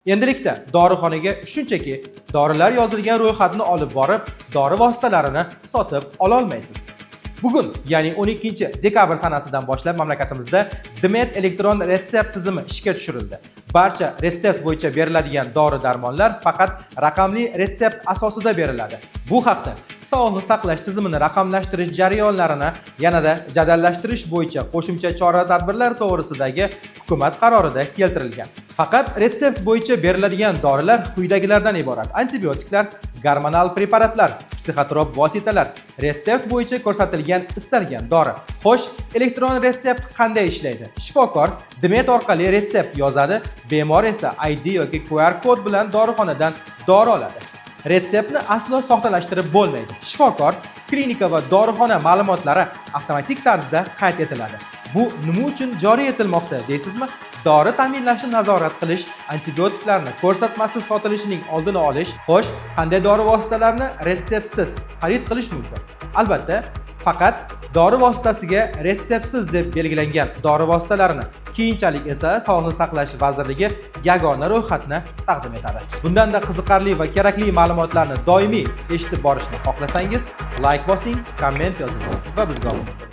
Endilikda dorixonaga shunchaki dorilar yozilgan ro'yxatni olib borib, dori vositalarini sotib ololmaysiz. Bugun, ya'ni 12 dekabr sanasidan boshlab mamlakatimizda DMED elektron retsept tizimi ishga tushirildi. Barcha retsept bo'yicha beriladigan dori-darmonlar faqat raqamli retsept asosida beriladi. Bu haqda sog'liqni saqlash tizimini raqamlashtirish jarayonlarini yanada jadallashtirish bo'yicha qo'shimcha chora-tadbirlar to'g'risidagi hukumat qarorida keltirilgan. Faqat retsept bo'yicha beriladigan dorilar quyidagilardan iborat: antibiotiklar, gormonal preparatlar, psixotrop vositalar, retsept bo'yicha ko'rsatilgan istalgan dori. Xo'sh, elektron retsept qanday ishlaydi? Shifokor DMED orqali retsept yozadi, bemor esa ID yoki QR kod bilan dorixonadan dori oladi. Retseptni aslo soxtalashtirib bo'lmaydi. Shifokor, klinika va dorixona ma'lumotlari avtomatik tarzda qayd etiladi. Bu nima uchun joriy etilmoqda deysizmi? Dori ta'minlashni nazorat qilish, antibiotiklarni ko'rsatmasiz sotilishining oldini olish. Xo'sh, qanday dori vositalarini retseptsiz xarid qilish mumkin? Albatta, faqat dori vositasiga retseptsiz deb belgilangan dori vositalarini. Keyinchalik esa Sog'liqni saqlash vazirligi yagona ro'yxatni taqdim etadi. Bundanda qiziqarli va kerakli ma'lumotlarni doimiy eshitib borishni xohlasangiz, layk bosing, komment yozing va bizga obuna bo'ling.